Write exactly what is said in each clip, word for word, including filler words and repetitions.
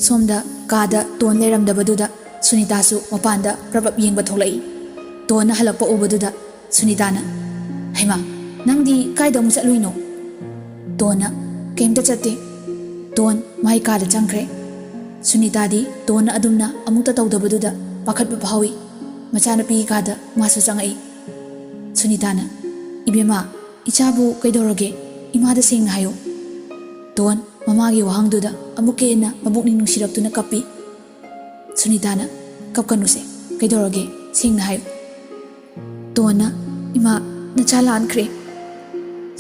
ꯁꯣꯝꯗ ꯀꯥꯗ ꯇꯣꯟ ꯂꯩꯔꯝꯗꯕꯗꯨꯗ ꯁꯨꯅꯤꯇꯥꯁꯨ ꯃꯄꯥꯟꯗ ꯄ꯭ꯔꯞ ꯄ꯭ꯔꯞ ꯌꯦꯡꯕ ꯊꯣꯛꯂꯛꯏ꯫ ꯇꯣꯟꯅ ꯍꯜꯂꯛꯄ ꯎꯕꯗꯨꯗ ꯁꯨꯅꯤꯇꯥꯅ, "ꯍꯩꯃꯥ, ꯅꯪꯗꯤ ꯀꯥꯏꯗ ꯑꯃꯨꯛ ꯆꯠꯂꯨꯏꯅꯣ?" ꯇꯣꯟꯅ, "ꯀꯩꯝꯇ ꯆꯠꯇꯦ꯫" ꯇꯣꯟ ꯃꯥꯏ ꯀꯥꯗ ꯆꯪꯈ꯭ꯔꯦ꯫ ꯁꯨꯅꯤꯇꯥꯗꯤ ꯇꯣꯟꯅ ꯑꯗꯨꯝꯅ ꯑꯃꯨꯛꯇ ꯇꯧꯗꯕꯗꯨꯗ ꯄꯥꯈꯠꯄ ꯐꯥꯎꯏ꯫ ꯃꯆꯥꯅꯨꯄꯤꯒꯤ ꯀꯥꯗ ꯃꯥꯁꯨ ꯆꯪꯉꯛꯏ꯫ ꯁꯨꯅꯤꯇꯥꯅ, "ꯏꯕꯦꯝꯃ, ꯏꯆꯥꯕꯨ ꯀꯩꯗꯧꯔꯒꯦ? ꯏꯃꯥꯗ ꯁꯦꯡꯅ ꯍꯥꯏꯌꯨ꯫" ꯇꯣꯟ ꯃꯃꯥꯒꯤ ꯋꯥꯍꯪꯗꯨꯗ ꯑꯃꯨꯛꯀ ꯍꯦꯟꯅ ꯃꯕꯨꯛꯅꯤꯡ ꯅꯨꯡꯁꯤꯔꯛꯇꯨꯅ ꯀꯞꯄꯤ꯫ ꯁꯨꯅꯤꯇꯥꯅ, "ꯀꯞꯀꯅꯨꯁꯦ, ꯀꯩꯗꯧꯔꯒꯦ? ꯁꯦꯡꯅ ꯍꯥꯏꯌꯨ꯫" ꯇꯣꯟꯅ, "ꯏꯃꯥ, ꯅꯆꯥ ꯂꯥꯟꯈ꯭ꯔꯦ꯫"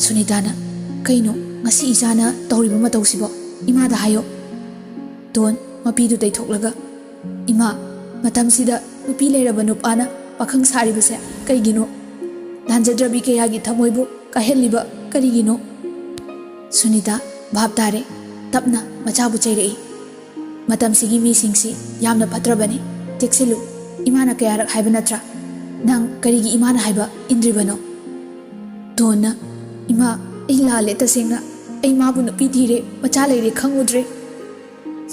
ꯁꯨꯅꯤꯇꯥꯅ, "ꯀꯩꯅꯣ ꯉꯁꯤ ꯏꯆꯥꯅ ꯇꯧꯔꯤꯕ ꯃꯇꯧꯁꯤꯕꯣ? ꯏꯃꯥꯗ ꯍꯥꯏꯌꯣ꯫" ꯇꯣꯟ ꯃꯄꯤꯗꯨ ꯇꯩꯊꯣꯛꯂꯒ, "ꯏꯃꯥ, ꯃꯇꯝꯁꯤꯗ ꯅꯨꯄꯤ ꯂꯩꯔꯕ ꯅꯨꯄꯥꯅ ꯄꯥꯈꯪ ꯁꯥꯔꯤꯕꯁꯦ ꯀꯩꯒꯤꯅꯣ? ꯂꯥꯟꯖꯗ꯭ꯔꯕꯤ ꯀꯌꯥꯒꯤ ꯊꯃꯣꯏꯕꯨ ꯀꯥꯏꯍꯜꯂꯤꯕ ꯀꯔꯤꯒꯤꯅꯣ?" ꯁꯨꯅꯤꯇꯥ ꯚꯥꯞ ꯇꯥꯔꯦ꯫ ꯇꯞꯅ ꯃꯆꯥꯕꯨ ꯆꯩꯔꯛꯏ꯫ "ꯃꯇꯝꯁꯤꯒꯤ ꯃꯤꯁꯤꯡꯁꯤ ꯌꯥꯝꯅ ꯐꯠꯇ꯭ꯔꯕꯅꯤ꯫ ꯆꯦꯛꯁꯤꯜꯂꯨ꯫ ꯏꯃꯥꯅ ꯀꯌꯥꯔꯛ ꯍꯥꯏꯕ ꯅꯠꯇ꯭ꯔꯥ? ꯅꯪ ꯀꯔꯤꯒꯤ ꯏꯃꯥꯅ ꯍꯥꯏꯕ ꯏꯟꯗ꯭ꯔꯤꯕꯅꯣ?" ꯇꯣꯟꯅ, "ꯏꯃꯥ, ꯑꯩ ꯂꯥꯜꯂꯦ ꯇꯁꯦꯡꯅ꯫ ꯑꯩ ꯃꯥꯕꯨ ꯅꯨꯄꯤ ꯊꯤꯔꯦ, ꯃꯆꯥ ꯂꯩꯔꯦ ꯈꯪꯉꯨꯗ꯭ꯔꯦ꯫"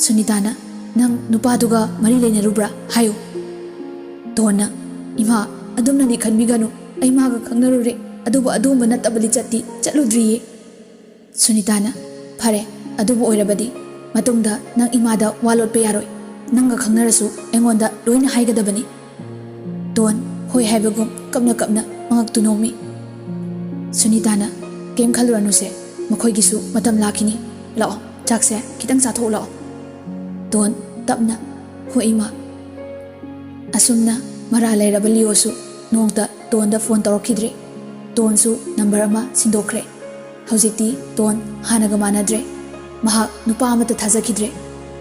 ꯁꯨꯅꯤꯇꯥꯅ, "ꯅꯪ ꯅꯨꯄꯥꯗꯨꯒ ꯃꯔꯤ ꯂꯩꯅꯔꯨꯕ꯭ꯔꯥ? ꯍꯥꯏꯌꯨ꯫" ꯇꯣꯟꯅ, "ꯏꯃꯥ, ꯑꯗꯨꯝꯅꯗꯤ ꯈꯟꯕꯤꯒꯅꯨ꯫ ꯑꯩ ꯃꯥꯒ ꯈꯪꯅꯔꯨꯔꯦ, ꯑꯗꯨꯕꯨ ꯑꯗꯨꯒꯨꯝꯕ ꯅꯠꯇꯕ ꯂꯤꯆꯠꯇꯤ ꯆꯠꯂꯨꯗ꯭ꯔꯤꯌꯦ꯫" ꯁꯨꯅꯤꯇꯥꯅ, "ꯐꯔꯦ, ꯑꯗꯨꯕꯨ ꯑꯣꯏꯔꯕꯗꯤ ꯃꯇꯨꯡꯗ ꯅꯪ ꯏꯃꯥꯗ ꯋꯥ ꯂꯣꯠꯄ ꯌꯥꯔꯣꯏ꯫ ꯅꯪꯒ ꯈꯪꯅꯔꯁꯨ ꯑꯩꯉꯣꯟꯗ ꯂꯣꯏꯅ ꯍꯥꯏꯒꯗꯕꯅꯤ꯫" ꯇꯣꯟ ꯍꯣꯏ ꯍꯥꯏꯕꯒꯨꯝ ꯀꯞꯅ ꯀꯞꯅ ꯃꯉꯛꯇꯨ ꯅꯣꯝꯃꯤ꯫ ꯁꯨꯅꯤꯇꯥꯅ, "ꯀꯩꯝ ꯈꯜꯂꯨꯔꯅꯨꯁꯦ, ꯃꯈꯣꯏꯒꯤꯁꯨ ꯃꯇꯝ ꯂꯥꯛꯈꯤꯅꯤ꯫ ꯂꯥꯛꯑꯣ, ꯆꯥꯛꯁꯦ ꯈꯤꯇꯪ ꯆꯥꯊꯣꯛꯎ ꯂꯥꯛꯑꯣ꯫" ꯇꯣꯟ ꯇꯞꯅ, "ꯍꯣꯏ ꯏꯃꯥ꯫" ꯑꯁꯨꯝꯅ ꯃꯔꯥꯜ ꯂꯩꯔꯕ ꯂꯤꯑꯣꯁꯨ ꯅꯣꯡꯇ ꯇꯣꯟꯗ ꯐꯣꯟ ꯇꯧꯔꯛꯈꯤꯗ꯭ꯔꯦ꯫ ꯇꯣꯟꯁꯨ ꯅꯝꯕꯔ ꯑꯃ ꯁꯤꯟꯗꯣꯛꯈ꯭ꯔꯦ꯫ ꯍꯧꯖꯤꯛꯇꯤ ꯇꯣꯟ ꯍꯥꯟꯅꯒ ꯃꯥꯟꯅꯗ꯭ꯔꯦ꯫ ꯃꯍꯥꯛ ꯅꯨꯄꯥ ꯑꯃꯠꯇ ꯊꯥꯖꯈꯤꯗ꯭ꯔꯦ꯫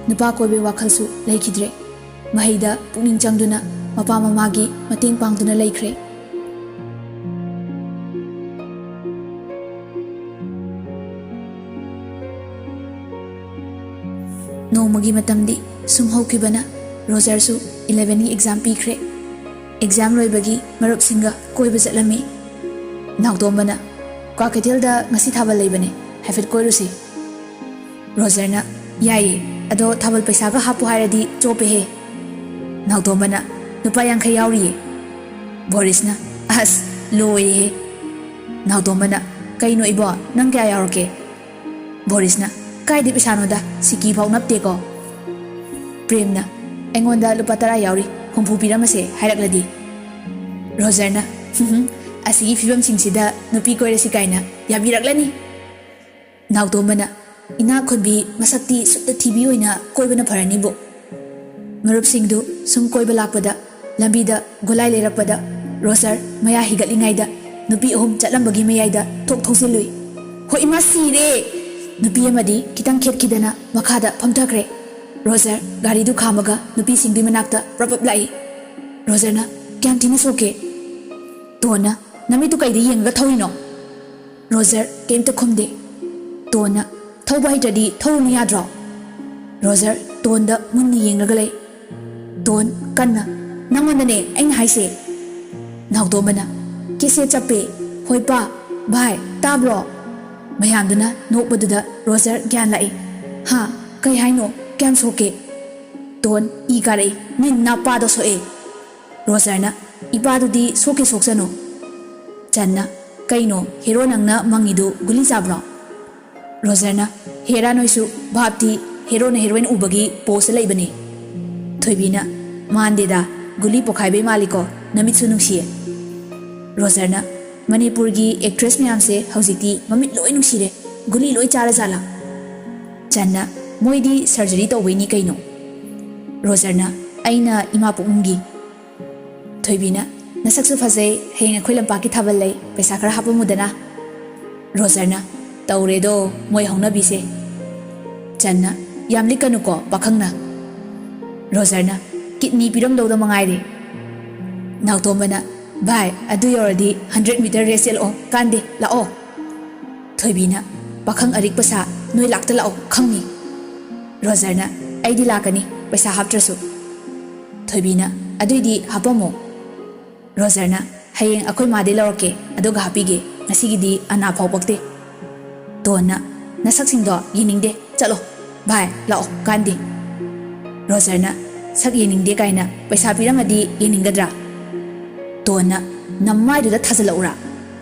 ꯅꯨꯄꯥ ꯀꯣꯏꯕꯒꯤ ꯋꯥꯈꯜꯁꯨ ꯂꯩꯈꯤꯗ꯭ꯔꯦ꯫ ꯃꯍꯩꯗ ꯄꯨꯛꯅꯤꯡ ꯆꯪꯗꯨꯅ ꯃꯄꯥ ꯃꯃꯥꯒꯤ ꯃꯇꯦꯡ ꯄꯥꯡꯗꯨꯅ ꯂꯩꯈ꯭ꯔꯦ꯫ ꯅꯣꯡꯃꯒꯤ ꯃꯇꯝꯗꯤ ꯁꯨꯝ ꯍꯧꯈꯤꯕꯅ ꯔꯣꯖꯔꯁꯨ ꯏꯂꯦꯚꯦꯟꯒꯤ ꯑꯦꯛꯖꯥꯝ ꯄꯤꯈ꯭ꯔꯦ꯫ ꯑꯦꯛꯖꯥꯝ ꯂꯣꯏꯕꯒꯤ ꯃꯔꯨꯞꯁꯤꯡꯒ ꯀꯣꯏꯕ ꯆꯠꯂꯝꯃꯤ꯫ ꯅꯥꯎꯇꯣꯝꯕꯅ, "ꯀ꯭ꯋꯥꯀꯩꯊꯦꯜꯗ ꯉꯁꯤ ꯊꯥꯕꯜ ꯂꯩꯕꯅꯦ, ꯍꯥꯏꯐꯦꯠ ꯀꯣꯏꯔꯨꯁꯤ꯫" ꯔꯣꯖꯔꯅ, "ꯌꯥꯏꯌꯦ, ꯑꯗꯣ ꯊꯥꯕꯜ ꯄꯩꯁꯥꯒ ꯍꯥꯞꯄꯨ ꯍꯥꯏꯔꯗꯤ ꯆꯣꯞꯄꯦꯍꯦ꯫ ꯅꯥꯎꯇꯣꯝꯕꯅ, "ꯂꯨꯄꯥ ꯌꯥꯡꯈꯩ ꯌꯥꯎꯔꯤꯌꯦ"꯫ ꯕꯣꯔꯤꯁꯅ, "ꯑꯁ, ꯂꯣꯏꯔꯦꯍꯦ"꯫ ꯅꯥꯎꯇꯣꯝꯕꯅ, "ꯀꯩꯅꯣ ꯏꯕꯣ, ꯅꯪ ꯀꯌꯥ ꯌꯥꯎꯔꯛꯀꯦ?" ꯕꯣꯔꯤꯁꯅ, "ꯀꯥꯏꯗꯩ ꯄꯩꯁꯥꯅꯣꯗ, ꯁꯤꯀꯤ ꯐꯥꯎ ꯅꯞꯇꯦꯀꯣ"꯫ ꯄ꯭ꯔꯦꯝꯅ, "ꯑꯩꯉꯣꯟꯗ ꯂꯨꯄꯥ ꯇꯔꯥ ꯌꯥꯎꯔꯤ, ꯍꯨꯝꯐꯨ ꯄꯤꯔꯝꯃꯁꯦ ꯍꯥꯏꯔꯛꯂꯗꯤ"꯫ ꯔꯣꯖꯔꯅ, "ꯍꯨꯝ ꯍꯨꯝ, ꯑꯁꯤꯒꯤ ꯐꯤꯕꯝꯁꯤꯡꯁꯤꯗ ꯅꯨꯄꯤ ꯀꯣꯏꯔꯁꯤ ꯀꯥꯏꯅ ꯌꯥꯕꯤꯔꯛꯂꯅꯤ"꯫ ꯅꯥꯎꯇꯣꯝꯕꯅ, "ꯏꯅꯥꯛ ꯈꯨꯟꯕꯤ ꯃꯁꯛꯇꯤ ꯁꯨꯠꯇ ꯊꯤꯕꯤ ꯑꯣꯏꯅ ꯀꯣꯏꯕꯅ ꯐꯔꯅꯤꯕꯨ"꯫ ꯃꯔꯨꯞꯁꯤꯡꯗꯨ ꯁꯨꯝ ꯀꯣꯏꯕ ꯂꯥꯛꯄꯗ, ꯂꯝꯕꯤꯗ ꯒꯨꯂꯥꯏ ꯂꯩꯔꯛꯄꯗ ꯔꯣꯖꯔ ꯃꯌꯥ ꯍꯤꯒꯠꯂꯤꯉꯩꯗ ꯅꯨꯄꯤ ꯑꯍꯨꯝ ꯆꯠꯂꯝꯕꯒꯤ ꯃꯌꯥꯏꯗ ꯊꯣꯛ ꯊꯧꯖꯤꯜꯂꯨꯏ꯫ "ꯍꯣ ꯏꯃꯥ, ꯁꯤꯔꯦ!" ꯅꯨꯄꯤ ꯑꯃꯗꯤ ꯈꯤꯇꯪ ꯈꯦꯠꯈꯤꯗꯅ ꯃꯈꯥꯗ ꯐꯝꯊꯈ꯭ꯔꯦ꯫ ꯔꯣꯖꯔ ꯒꯥꯔꯤꯗꯨ ꯈꯥꯝꯃꯒ ꯅꯨꯄꯤꯁꯤꯡꯗꯨꯒꯤ ꯃꯅꯥꯛꯇ ꯄ꯭ꯔꯞ ꯄ꯭ꯔꯞ ꯂꯥꯛꯏ꯫ ꯔꯣꯖꯔꯅ, "ꯀꯌꯥꯝ ꯊꯤꯅ ꯁꯣꯛꯀꯦ?" ꯇꯣꯟꯅ, "ꯅꯃꯤꯠꯇꯨ ꯀꯩꯗ ꯌꯦꯡꯉꯒ ꯊꯧꯔꯤꯅꯣ?" ꯔꯣꯖꯔ ꯀꯩꯝꯇ ꯈꯨꯝꯗꯦ꯫ ꯇꯣꯟꯅ, "ꯊꯧꯕ ꯍꯩꯇ꯭ꯔꯗꯤ ꯊꯧꯔꯨꯅꯨ ꯌꯥꯗ꯭ꯔꯣ?" ꯔꯣꯖꯔ ꯇꯣꯟꯗ ꯃꯨꯟꯅ ꯌꯦꯡꯂꯒ ꯂꯩ꯫ ꯇꯣꯟ ꯀꯟꯅ, "ꯅꯪꯉꯣꯟꯗꯅꯦ ꯑꯩꯅ ꯍꯥꯏꯁꯦ"꯫ ꯅꯥꯎꯇꯣꯝꯕꯅ, "ꯀꯦꯁꯦꯠ ꯆꯞꯄꯦ꯫ ꯍꯣꯏ ꯄꯥ, ꯚꯥꯏ, ꯇꯥꯕ꯭ꯔꯣ?" ꯃꯌꯥꯝꯗꯨꯅ ꯅꯣꯛꯄꯗꯨꯗ ꯔꯣꯖꯔ ꯒ꯭ꯌꯥꯟ ꯂꯥꯛꯏ꯫ "ꯍꯥ? ꯀꯩ ꯍꯥꯏꯅꯣ? ꯀꯌꯥꯝ ꯁꯣꯛꯀꯦ?" Tone E ꯀꯥꯔꯛꯏ꯫ "ꯅꯪ ꯅꯄꯥꯗꯣ ꯁꯣꯛꯑꯦ"꯫ ꯔꯣꯖꯔꯅ, "ꯏꯄꯥꯗꯨꯗꯤ ꯁꯣꯛꯀꯦ ꯁꯣꯛꯁꯅꯨ"꯫ ꯆꯟꯅ, "ꯀꯩꯅꯣ, ꯍꯦꯔꯣ ꯅꯪꯅ ꯃꯪꯉꯤꯗꯨ ꯒꯨꯂꯤ ꯆꯥꯕ꯭ꯔꯣ?" ꯔꯣꯖꯔꯅ, "ꯍꯦꯔꯥ ꯅꯣꯏꯁꯨ, ꯚꯥꯞꯇꯤ ꯍꯦꯔꯣꯅ ꯍꯦꯔꯣꯏꯟ ꯎꯕꯒꯤ ꯄꯣꯁꯇ ꯂꯩꯕꯅꯦ"꯫ ꯊꯣꯏꯕꯤꯅ, "ꯃꯥꯟꯗꯦꯗ, ꯒꯨꯂꯤ ꯄꯣꯈꯥꯏꯕꯩ ꯃꯥꯜꯂꯤꯀꯣ, ꯅꯃꯤꯠꯁꯨ ꯅꯨꯡꯁꯤꯌꯦ"꯫ ꯔꯣꯖꯔꯅ, "ꯃꯅꯤꯄꯨꯔꯒꯤ ꯑꯦꯛꯇ꯭ꯔꯦꯁ ꯃꯌꯥꯝꯁꯦ ꯍꯧꯖꯤꯛꯇꯤ ꯃꯃꯤꯠ ꯂꯣꯏ ꯅꯨꯡꯁꯤꯔꯦ, ꯒꯨꯂꯤ ꯂꯣꯏ ꯆꯥꯔꯖꯥꯠꯂꯥ?" ꯆꯟꯅ, "ꯃꯣꯏꯗꯤ ꯁꯔꯖꯔꯤ ꯇꯧꯕꯩꯅꯤ ꯀꯩꯅꯣ"꯫ ꯔꯣꯖꯔꯅ, "ꯑꯩꯅ ꯏꯃꯥ ꯄꯨꯛꯅꯨꯡꯒꯤ"꯫ ꯊꯣꯏꯕꯤꯅ, "ꯅꯁꯛꯁꯨ ꯐꯖꯩ, ꯍꯌꯦꯡ ꯑꯩꯈꯣꯏ ꯂꯝꯄꯥꯛꯀꯤ ꯊꯥꯕꯜ ꯂꯩ, ꯄꯩꯁꯥ ꯈꯔ ꯍꯥꯞꯄꯝꯃꯨꯗꯅ"꯫ ꯔꯣꯖꯔꯅ, "ꯇꯧꯔꯦꯗꯣ ꯃꯣꯏ ꯍꯧꯅꯕꯤꯁꯦ"꯫ ꯆꯟꯅ, "ꯌꯥꯝ ꯂꯤꯛꯀꯅꯨꯀꯣ ꯄꯥꯈꯪꯅ"꯫ ꯔꯣꯖꯔꯅ, "ꯀꯤꯠꯅꯤ ꯄꯤꯔꯝꯗꯧꯗ ꯃꯉꯥꯏꯔꯦ"꯫ ꯅꯥꯎꯇꯣꯝꯕꯅ, "ꯚꯥꯏ, ꯑꯗꯨ ꯌꯧꯔꯗꯤ ꯍꯟꯗ꯭ꯔꯦꯠ ꯃꯤꯇꯔ ꯔꯦꯁ ꯆꯦꯜꯂꯛꯑꯣ, ꯀꯥꯟꯗꯦ, ꯂꯥꯛꯑꯣ"꯫ ꯊꯣꯏꯕꯤꯅ, "ꯄꯥꯈꯪ ꯑꯔꯤꯛꯄ ꯁꯥ, ꯅꯣꯏ ꯂꯥꯛꯇ ꯂꯥꯛꯑꯣ, ꯈꯪꯅꯤ"꯫ ꯔꯣꯖꯔꯅ, "ꯑꯩꯗꯤ ꯂꯥꯛꯀꯅꯤ, ꯄꯩꯁꯥ ꯍꯥꯞꯇ꯭ꯔꯁꯨ"꯫ ꯊꯣꯏꯕꯤꯅ, "ꯑꯗꯨꯏꯗꯤ ꯍꯥꯞꯄꯝꯃꯣ"꯫ ꯔꯣꯖꯔꯅ, "ꯍꯌꯦꯡ ꯑꯩꯈꯣꯏ ꯃꯥꯗꯩ ꯂꯧꯔꯛꯀꯦ, ꯑꯗꯨꯒ ꯍꯥꯞꯄꯤꯒꯦ, ꯉꯁꯤꯒꯤꯗꯤ ꯑꯅꯥ ꯐꯥꯎ ꯄꯛꯇꯦ"꯫ ꯇꯣꯟꯅ, "ꯅꯁꯛꯁꯤꯡꯗꯣ ꯌꯦꯡꯅꯤꯡꯗꯦ, ꯆꯠꯂꯣ"꯫ "ꯚꯥꯏ, ꯂꯥꯛꯑꯣ, ꯀꯥꯟꯗꯦ꯫" ꯔꯣꯖꯔꯅ, "ꯁꯛ ꯌꯦꯡꯅꯤꯡꯗꯦ ꯀꯥꯏꯅ ꯄꯩꯁꯥ ꯄꯤꯔꯝꯃꯗꯤ ꯌꯦꯡꯅꯤꯡꯒꯗ꯭ꯔꯥ?" ꯇꯣꯟꯅ, "ꯅꯃꯥꯏꯗꯨꯗ ꯊꯥꯖꯤꯜꯂꯛꯎꯔꯥ?"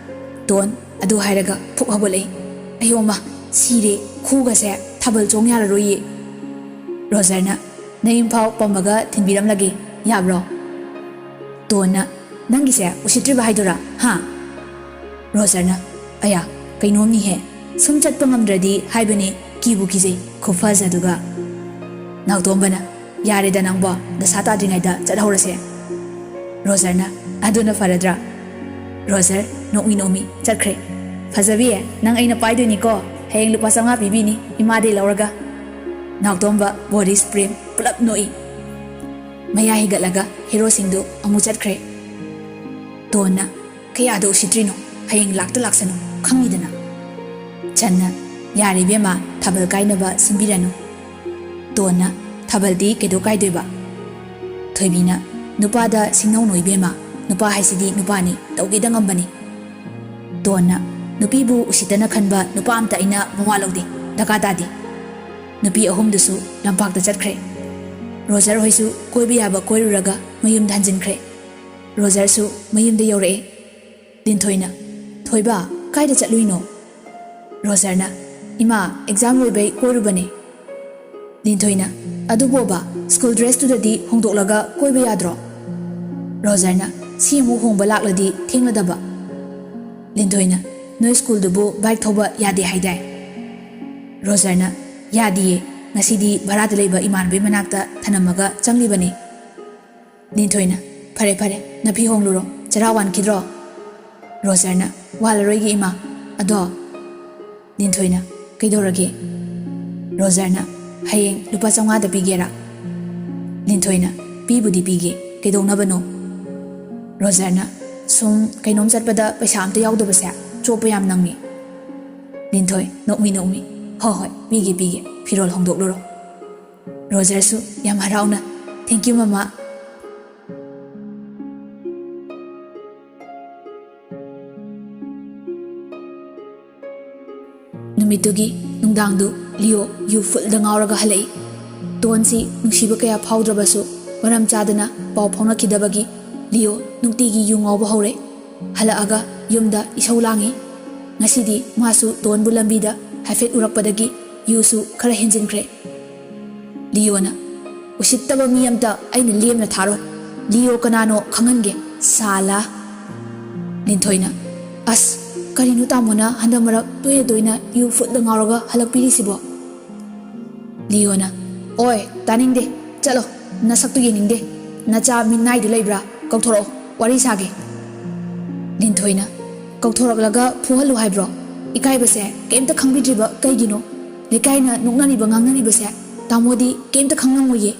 ꯇꯣꯟ ꯑꯗꯨ ꯍꯥꯏꯔꯒ ꯐꯨꯛ ꯍꯧꯒꯠꯂꯛꯏ꯫ "ꯑꯌꯣꯃ, ꯁꯤꯔꯦ, ꯈꯨꯒꯁꯦ ꯊꯥꯕꯜ ꯆꯣꯡ ꯌꯥꯔꯔꯣꯏꯌꯦ꯫" ꯔꯣꯖꯔꯅ, "ꯅꯌꯨꯝꯐꯥꯎ ꯄꯝꯃꯒ ꯊꯤꯟꯕꯤꯔꯝꯂꯒꯦ, ꯌꯥꯕ꯭ꯔꯣ?" ꯇꯣꯟꯅ, "ꯅꯪꯒꯤꯁꯦ ꯎꯁꯤꯠꯇ꯭ꯔꯤꯕ ꯍꯥꯏꯗꯨꯔꯥ, ꯍꯥ?" ꯔꯣꯖꯔꯅ, "ꯑꯌꯥ, ꯀꯩꯅꯣꯝꯅꯤꯍꯦ꯫ ꯁꯨꯝ ꯆꯠꯄ ꯉꯝꯗ꯭ꯔꯗꯤ ꯍꯥꯏꯕꯅꯦ, ꯀꯤꯕꯨ ꯀꯤꯖꯩ꯫ ꯈꯨꯐꯖꯗꯨꯒ꯫" ꯅꯥꯎꯇꯣꯝꯕꯅ, "ꯌꯥꯔꯦꯗ ꯅꯪꯕꯣ, ꯗꯁꯥ ꯇꯥꯗ꯭ꯔꯤꯉꯩꯗ ꯆꯠꯍꯧꯔꯁꯦ꯫" ꯔꯣꯖꯔꯅ, "ꯑꯗꯨꯅ ꯐꯔꯗ꯭ꯔꯥ?" ꯔꯣꯖꯔ ꯅꯣꯛꯃꯤ ꯅꯣꯛꯃꯤ ꯆꯠꯈ꯭ꯔꯦ꯫ "ꯐꯖꯕꯤ, ꯅꯪ ꯑꯩꯅ ꯄꯥꯏꯗꯣꯏꯅꯤꯀꯣ꯫ ꯍꯌꯦꯡ ꯂꯨꯄꯥ ꯆꯥꯝꯃꯉꯥ ꯄꯤꯕꯤꯅꯤ ꯏꯃꯥꯗꯩ ꯂꯧꯔꯒ꯫" ꯅꯥꯎꯇꯣꯝꯕ, ꯕꯣꯔꯤꯁ, ꯄ꯭ꯔꯦꯝ ꯄꯨꯂꯞ ꯅꯣꯛꯏ꯫ ꯃꯌꯥ ꯍꯤꯒꯠꯂꯒ ꯍꯦꯔꯣꯁꯤꯡꯗꯨ ꯑꯃꯨꯛ ꯆꯠꯈ꯭ꯔꯦ꯫ ꯇꯣꯟꯅ, "ꯀꯌꯥꯗ ꯎꯁꯤꯠꯇ꯭ꯔꯤꯅꯣ? ꯍꯌꯦꯡ ꯂꯥꯛꯇ ꯂꯥꯛꯁꯅꯨ, ꯈꯪꯉꯤꯗꯅ꯫" ꯆꯟꯅ, "ꯌꯥꯔꯦ ꯏꯕꯦꯝꯃ, ꯊꯥꯕꯜ ꯀꯥꯏꯅꯕ ꯁꯤꯟꯕꯤꯔꯅꯨ꯫" ꯇꯣꯟꯅ, "ꯊꯥꯕꯜꯗꯤ ꯀꯩꯗꯧ ꯀꯥꯏꯗꯣꯏꯕ?" ꯊꯣꯏꯕꯤꯅ, "ꯅꯨꯄꯥꯗ ꯁꯤꯡꯅꯧꯅꯣ ꯏꯕꯦꯝꯃ, ꯅꯨꯄꯥ ꯍꯥꯏꯁꯤꯗꯤ ꯅꯨꯄꯥꯅꯤ, ꯇꯧꯒꯦꯗ ꯉꯝꯕꯅꯤ꯫" ꯇꯣꯟꯅ, "ꯅꯨꯄꯤꯕꯨ ꯎꯁꯤꯠꯇꯅ ꯈꯟꯕ ꯅꯨꯄꯥ ꯑꯝꯇ ꯑꯩꯅ ꯃꯋꯥ ꯂꯧꯗꯦ, ꯗꯔꯀꯥꯔ ꯇꯥꯗꯦ꯫" ꯅꯨꯄꯤ ꯑꯍꯨꯝꯗꯨꯁꯨ ꯂꯝꯄꯥꯛꯇ ꯆꯠꯈ꯭ꯔꯦ꯫ ꯔꯣꯖꯔ ꯍꯣꯏꯁꯨ ꯀꯣꯏꯕ ꯌꯥꯕ ꯀꯣꯏꯔꯨꯔꯒ ꯃꯌꯨꯝꯗ ꯍꯟꯖꯤꯟꯈ꯭ꯔꯦ꯫ ꯔꯣꯖꯔꯁꯨ ꯃꯌꯨꯝꯗ ꯌꯧꯔꯛꯑꯦ꯫ ꯂꯤꯟꯊꯣꯏꯅ, "ꯊꯣꯏꯕ, ꯀꯥꯏꯗ ꯆꯠꯂꯨꯏꯅꯣ?" ꯔꯣꯖꯔꯅ, "ꯏꯃꯥ, ꯑꯦꯛꯖꯥꯝ ꯂꯣꯏꯕꯩ ꯀꯣꯏꯔꯨꯕꯅꯦ꯫" ꯂꯤꯟꯊꯣꯏꯅ, "ꯑꯗꯨꯕꯣꯕ, ꯁ꯭ꯀꯨꯜ ꯗ꯭ꯔꯦꯁꯇꯨꯗꯗꯤ ꯍꯣꯡꯗꯣꯛꯂꯒ ꯀꯣꯏꯕ ꯌꯥꯗ꯭ꯔꯣ?" ꯔꯣꯖꯔꯅ, "ꯁꯤ ꯑꯃꯨꯛ ꯍꯣꯡꯕ ꯂꯥꯛꯂꯗꯤ ꯊꯦꯡꯂꯗꯕ꯫" ꯂꯤꯟꯊꯣꯏꯅ, "ꯅꯣꯏ ꯁ꯭ꯀꯨꯜꯗꯨꯕꯨ ꯕꯥꯏꯛ ꯊꯧꯕ ꯌꯥꯗꯦ ꯍꯥꯏꯗꯥꯏ?" ꯔꯣꯖꯔꯅ, "ꯌꯥꯗꯤꯌꯦ, ꯉꯁꯤꯗꯤ ꯚꯔꯥꯗ ꯂꯩꯕ ꯏꯃꯥꯟꯅꯕꯩ ꯃꯅꯥꯛꯇ ꯊꯅꯝꯃꯒ ꯆꯪꯂꯤꯕꯅꯦ꯫" ꯂꯤꯟꯊꯣꯏꯅ, "ꯐꯔꯦ ꯐꯔꯦ, ꯅꯐꯤ ꯍꯣꯡꯂꯨꯔꯣ, ꯆꯔꯥ ꯋꯥꯟꯈꯤꯗ꯭ꯔꯣ?" ꯔꯣꯖꯔꯅ, "ꯋꯥꯜꯂꯔꯣꯏꯒꯦ ꯏꯃꯥ, ꯑꯗꯣ꯫" ꯂꯤꯟꯊꯣꯏꯅ, "ꯀꯩꯗꯧꯔꯒꯦ?" ꯔꯣꯖꯔꯅ, "ꯍꯌꯦꯡ ꯂꯨꯄꯥ ꯆꯥꯝꯃꯉꯥꯗ ꯄꯤꯒꯦꯔꯥ?" ꯂꯤꯟꯊꯣꯏꯅ, "ꯄꯤꯕꯨꯗꯤ ꯄꯤꯒꯦ, ꯀꯩꯗꯧꯅꯕꯅꯣ?" ꯔꯣꯖꯔꯅ, "ꯁꯨꯝ ꯀꯩꯅꯣꯝ ꯆꯠꯄꯗ ꯄꯩꯁꯥ ꯑꯝꯇ ꯌꯥꯎꯗꯕꯁꯦ ꯆꯣꯞꯄ ꯌꯥꯝ ꯅꯪꯉꯤ꯫" ꯂꯤꯟꯊꯣꯏ, ꯅꯣꯛꯃꯤ ꯅꯣꯛꯃꯤ, "ꯍꯣ ꯍꯣꯏ, ꯄꯤꯒꯦ ꯄꯤꯒꯦ, ꯐꯤꯔꯣꯜ ꯍꯣꯡꯗꯣꯛꯂꯨꯔꯣ꯫" ꯔꯣꯖꯔꯁꯨ ꯌꯥꯝ ꯍꯔꯥꯎꯅ, "Thank you ꯃꯃꯥ꯫" ꯅꯨꯃꯤꯠꯇꯨꯒꯤ ꯅꯨꯡꯗꯥꯡꯗꯨ ꯂꯤꯌꯣ ꯌꯨ ꯐꯨꯜꯗ ꯉꯥꯎꯔꯒ ꯍꯜꯂꯛꯏ꯫ ꯇꯣꯟꯁꯤ ꯅꯨꯡꯁꯤꯕ ꯀꯌꯥ ꯐꯥꯎꯗ꯭ꯔꯕꯁꯨ ꯃꯔꯝ ꯆꯥꯗꯅ ꯄꯥꯎ ꯐꯥꯎꯅꯈꯤꯗꯕꯒꯤ ꯂꯤꯌꯣ ꯅꯨꯡꯇꯤꯒꯤ ꯌꯨ ꯉꯥꯎꯕ ꯍꯧꯔꯦ꯫ ꯍꯜꯂꯛꯑꯒ ꯌꯨꯝꯗ ꯏꯁꯧ ꯂꯥꯡꯉꯤ꯫ ꯉꯁꯤꯗꯤ ꯃꯥꯁꯨ ꯇꯣꯟꯕꯨ ꯂꯝꯕꯤꯗ ꯍꯥꯏꯐꯦꯠ ꯎꯔꯛꯄꯗꯒꯤ ꯌꯨꯁꯨ ꯈꯔ ꯍꯦꯟꯖꯤꯟꯈ꯭ꯔꯦ꯫ ꯂꯤꯌꯣꯅ, "ꯎꯁꯤꯠꯇꯕ ꯃꯤ ꯑꯝꯇ ꯑꯩꯅ ꯂꯦꯝꯅ ꯊꯥꯔꯣꯏ꯫ ꯂꯤꯌꯣ ꯀꯅꯥꯅꯣ ꯈꯪꯍꯟꯒꯦ, ꯁꯥꯂꯥ!" ꯂꯤꯟꯊꯣꯏꯅ, "ꯑꯁ, ꯀꯔꯤꯅꯣ ꯇꯥꯃꯣꯅ ꯍꯟꯗꯛ ꯃꯔꯛ ꯇꯣꯏꯅ ꯇꯣꯏꯅ ꯌꯨ ꯐꯨꯠꯂ ꯉꯥꯎꯔꯒ ꯍꯜꯂꯛꯄꯤꯔꯤꯁꯤꯕꯣ?" ꯂꯤꯌꯣꯅ, "ꯑꯣꯏ, ꯇꯥꯅꯤꯡꯗꯦ, ꯆꯠꯂꯣ, ꯅꯁꯛꯇꯨ ꯌꯦꯡꯅꯤꯡꯗꯦ꯫ ꯅꯆꯥ ꯃꯤꯠꯅꯥꯏꯗꯨ ꯂꯩꯕ꯭ꯔꯥ? ꯀꯧꯊꯣꯔꯛꯑꯣ, ꯋꯥꯔꯤ ꯁꯥꯒꯦ꯫" ꯂꯤꯟꯊꯣꯏꯅ, "ꯀꯧꯊꯣꯔꯛꯂꯒ ꯐꯨꯍꯜꯂꯨ ꯍꯥꯏꯕ꯭ꯔꯣ? ꯏꯀꯥꯏꯕꯁꯦ ꯀꯩꯝꯇ ꯈꯪꯕꯤꯗ꯭ꯔꯤꯕ ꯀꯩꯒꯤꯅꯣ? ꯂꯩꯀꯥꯏꯅ ꯅꯣꯛꯅꯔꯤꯕ ꯉꯥꯡꯅꯔꯤꯕꯁꯦ ꯇꯥꯃꯣꯗꯤ ꯀꯩꯝꯇ ꯈꯪꯉꯝꯃꯣꯏꯌꯦ꯫"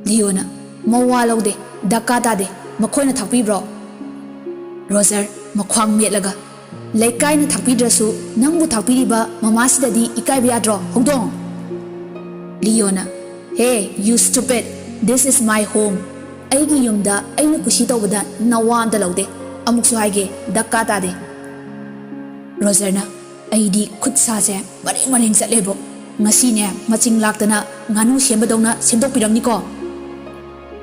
ꯂꯤꯌꯣꯅ, "ꯃꯋꯥ ꯂꯧꯗꯦ, ꯗꯔꯀꯥꯔ ꯇꯥꯗꯦ, ꯃꯈꯣꯏꯅ ꯊꯥꯛꯄꯤꯕ꯭ꯔꯣ?" ꯔꯣꯖꯔ, ꯃꯈ꯭ꯋꯥꯡ ꯃꯦꯠꯂꯒ, "ꯂꯩꯀꯥꯏꯅ ꯊꯥꯛꯄꯤꯗ꯭ꯔꯁꯨ ꯅꯪꯕꯨ ꯊꯥꯛꯄꯤꯔꯤꯕ ꯃꯃꯥꯁꯤꯗꯗꯤ ꯏꯀꯥꯏꯕ ꯌꯥꯗ꯭ꯔꯣ, ꯍꯧꯗꯣꯡ?" ꯂꯤꯌꯣꯅ, "Hey, you stupid! This is my home꯫ ꯑꯩꯒꯤ ꯌꯨꯝꯗ ꯑꯩꯅ ꯀꯨꯁꯤ ꯇꯧꯕꯗ ꯅꯋꯥ ꯑꯝꯇ ꯂꯧꯗꯦ꯫ ꯑꯃꯨꯛꯁꯨ ꯍꯥꯏꯒꯦ, ꯗꯔꯀꯥꯔ ꯇꯥꯗꯦ꯫" ꯔꯣꯖꯔꯅ, "ꯑꯩꯗꯤ ꯈꯨꯠ ꯁꯥꯁꯦ ꯃꯔꯦꯡ ꯃꯔꯦꯡ ꯆꯠꯂꯦꯕꯣ꯫ ꯉꯁꯤꯅꯦ ꯃꯆꯤꯡ ꯂꯥꯛꯇꯅ ꯉꯥꯅꯨ ꯁꯦꯝꯕꯗꯧꯅ ꯁꯦꯝꯗꯣꯛꯄꯤꯔꯝꯅꯤꯀꯣ꯫"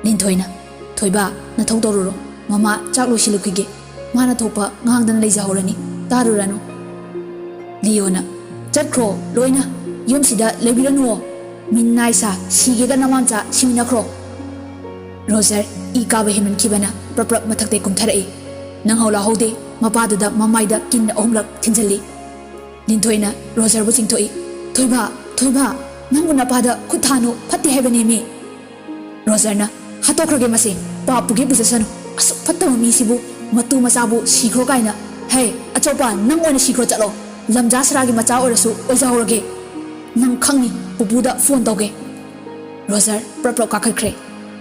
ꯂꯤꯟꯊꯣꯏꯅ, "ꯊꯣꯏꯕ, ꯅꯊꯧ ꯇꯧꯔꯨꯔꯣ꯫ ꯃꯃꯥ ꯆꯥꯛ ꯂꯣꯏꯁꯤꯜꯂꯨꯈꯤꯒꯦ꯫ ꯃꯥꯅ ꯊꯣꯛꯄ ꯉꯥꯡꯗꯅ ꯂꯩꯖꯍꯧꯔꯅꯤ꯫ ꯇꯥꯔꯨꯔꯅꯨ꯫" ꯂꯤꯌꯣꯅ, "ꯆꯠꯈ꯭ꯔꯣ ꯂꯣꯏꯅ꯫ ꯌꯨꯝꯁꯤꯗ ꯂꯩꯕꯤꯔꯅꯨꯋꯣ꯫ ꯃꯤꯟꯅꯥꯏ ꯁꯥ, ꯁꯤꯒꯦꯒ ꯅꯃꯥꯝꯆꯥ ꯁꯤꯃꯤꯟꯅꯈ꯭ꯔꯣ꯫" ꯔꯣꯖꯔ ꯏ ꯀꯥꯕ ꯍꯦꯟꯃꯟꯈꯤꯕꯅ ꯄ꯭ꯔꯞ ꯄ꯭ꯔꯞ ꯃꯊꯛꯇꯩ ꯀꯨꯝꯊꯔꯛꯏ꯫ ꯅꯪꯍꯧ ꯂꯥꯍꯧꯗꯦ, ꯃꯄꯥꯗꯨꯗ ꯃꯃꯥꯏꯗ ꯀꯤꯟ ꯑꯍꯨꯝꯂꯛ ꯊꯤꯟꯖꯜꯂꯤ꯫ ꯂꯤꯟꯊꯣꯏꯅ ꯔꯣꯖꯔꯕꯨ ꯆꯤꯡꯊꯣꯛꯏ꯫ "ꯊꯣꯏꯕ, ꯊꯣꯏꯕ, ꯅꯪꯕꯨ ꯅꯄꯥꯗ ꯈꯨꯠ ꯊꯥꯅꯨ, ꯐꯠꯇꯦ ꯍꯥꯏꯕꯅꯦꯃꯤ꯫" ꯔꯣꯖꯔꯅ, "ꯍꯥꯠꯇꯣꯛꯈ꯭ꯔꯒꯦ ꯃꯁꯦ, ꯄꯥꯞ ꯄꯨꯒꯦ ꯄꯨꯖꯁꯅꯨ꯫ ꯑꯁꯨꯛ ꯐꯠꯇꯕ ꯃꯤꯁꯤꯕꯨ ꯃꯇꯨ ꯃꯆꯥꯕꯨ ꯁꯤꯈ꯭ꯔꯣ ꯀꯥꯏꯅ꯫ ꯍꯦ, ꯑꯆꯧꯕ, ꯅꯪ ꯑꯣꯏꯅ ꯁꯤꯈ꯭ꯔꯣ ꯆꯠꯂꯣ꯫ ꯂꯝꯖꯥ ꯁꯔꯥꯒꯤ ꯃꯆꯥ ꯑꯣꯏꯔꯁꯨ ꯑꯣꯏꯖꯍꯧꯔꯒꯦ꯫ ꯅꯪ ꯈꯪꯅꯤ, ꯄꯨꯄꯨꯗ ꯐꯣꯟ ꯇꯧꯒꯦ꯫" ꯔꯣꯖꯔ ꯄ꯭ꯔꯞ ꯄ꯭ꯔꯞ ꯀꯥꯈꯠꯈ꯭ꯔꯦ꯫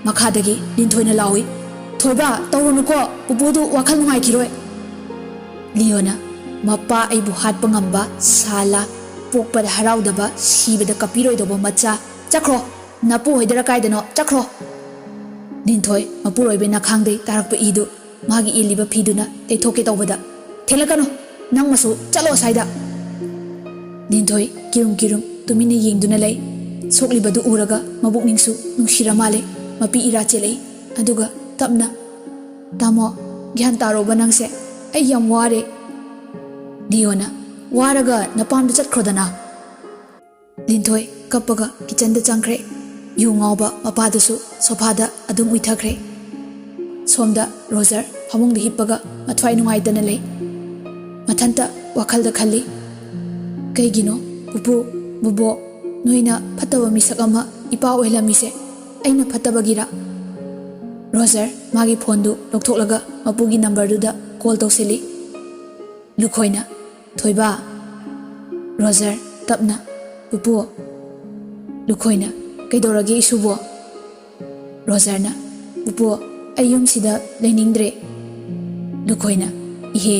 ꯃꯈꯥꯗꯒꯤ ꯂꯤꯟꯊꯣꯏꯅ ꯂꯥꯎꯏ, "ꯊꯣꯏꯕ, ꯇꯧꯔꯨꯅꯨꯀꯣ, ꯄꯨꯄꯨꯗꯨ ꯋꯥꯈꯜ ꯅꯨꯡꯉꯥꯏꯈꯤꯔꯣꯏ꯫" ꯂꯤꯌꯣꯅ, "ꯃꯄꯥ ꯑꯩꯕꯨ ꯍꯥꯠꯄ ꯉꯝꯕ ꯁꯥꯂꯥ, ꯄꯣꯛꯄꯗ ꯍꯔꯥꯎꯗꯕ, ꯁꯤꯕꯗ ꯀꯞꯄꯤꯔꯣꯏꯗꯧꯕ ꯃꯆꯥ, ꯆꯠꯈ꯭ꯔꯣ, ꯅꯄꯨ ꯍꯣꯏꯗꯔ ꯀꯥꯏꯗꯅꯣ, ꯆꯠꯈ꯭ꯔꯣ꯫" ꯂꯤꯟꯊꯣꯏ ꯃꯄꯨꯔꯣꯏꯕꯩ ꯅꯈꯥꯡꯗꯩ ꯇꯥꯔꯛꯄ ꯏꯗꯨ ꯃꯥꯒꯤ ꯏꯜꯂꯤꯕ ꯐꯤꯗꯨꯅ ꯇꯩꯊꯣꯛꯀꯦ ꯇꯧꯕꯗ, "ꯊꯦꯡꯂꯛꯀꯅꯨ, ꯅꯪ ꯃꯁꯨ ꯆꯠꯂꯣ ꯑꯁ꯭ꯋꯥꯏꯗ꯫" ꯂꯤꯟꯊꯣꯏ ꯀꯤꯔꯨꯝ ꯀꯤꯔꯨꯝ ꯇꯨꯃꯤꯟꯅ ꯌꯦꯡꯗꯨꯅ ꯂꯩ꯫ ꯁꯣꯛꯂꯤꯕꯗꯨ ꯎꯔꯒ ꯃꯕꯨꯛꯅꯤꯡꯁꯨ ꯅꯨꯡꯁꯤꯔ ꯃꯥꯜꯂꯦ꯫ ꯃꯄꯤ ꯏꯔꯥ ꯆꯦꯜꯂꯛꯏ꯫ ꯑꯗꯨꯒ ꯇꯞꯅ, "ꯇꯥꯃꯣ, ꯒ꯭ꯌꯥꯟ ꯇꯥꯔꯣꯕ ꯅꯪꯁꯦ? ꯑꯩ ꯌꯥꯝ ꯋꯥꯔꯦ꯫" ꯗꯤꯌꯣꯅ, "ꯋꯥꯔꯒ ꯅꯄꯥꯝꯗ ꯆꯠꯈ꯭ꯔꯣꯗꯅ꯫" ꯂꯤꯟꯊꯣꯏ ꯀꯞꯄꯒ ꯀꯤꯆꯟꯗ ꯆꯪꯈ꯭ꯔꯦ꯫ ꯌꯨ ꯉꯥꯎꯕ ꯃꯄꯥꯗꯨꯁꯨ ꯁꯣꯐꯥꯗ ꯑꯗꯨꯝ ꯎꯏꯊꯈ꯭ꯔꯦ꯫ ꯁꯣꯝꯗ ꯔꯣꯖꯔ ꯐꯃꯨꯡꯗ ꯍꯤꯞꯄꯒ ꯃꯊ꯭ꯋꯥꯏ ꯅꯨꯡꯉꯥꯏꯇꯅ ꯂꯩ꯫ ꯃꯊꯟꯇ ꯋꯥꯈꯜꯗ ꯈꯜꯂꯤ, "ꯀꯩꯒꯤꯅꯣ ꯄꯨꯄꯨ, ꯕꯨꯕꯣꯛ, ꯅꯣꯏꯅ ꯐꯠꯇꯕ ꯃꯤꯁꯛ ꯑꯃ ꯏꯄꯥ ꯑꯣꯏꯍꯜꯂꯝꯃꯤꯁꯦ? ꯑꯩꯅ ꯐꯠꯇꯕꯒꯤꯔ?" ꯔꯣꯖꯔ ꯃꯥꯒꯤ ꯐꯣꯟꯗꯨ ꯂꯧꯊꯣꯛꯂꯒ ꯃꯄꯨꯒꯤ ꯅꯝꯕꯔꯗꯨꯗ ꯀꯣꯜ ꯇꯧꯁꯤꯜꯂꯤ꯫ ꯂꯨꯈꯣꯏꯅ, "ꯊꯣꯏꯕ꯫" ꯔꯣꯖꯔ, ꯇꯞꯅ, "ꯄꯨꯄꯨ꯫" ꯂꯨꯈꯣꯏꯅ, "ꯀꯩꯗꯧꯔꯒꯦ ꯏꯁꯨꯕꯣ?" ꯔꯣꯖꯔꯅ, "ꯄꯨꯄꯨ, ꯑꯩ ꯌꯨꯝꯁꯤꯗ ꯂꯩꯅꯤꯡꯗ꯭ꯔꯦ꯫" ꯂꯨꯈꯣꯏꯅ, "ꯏꯍꯦ,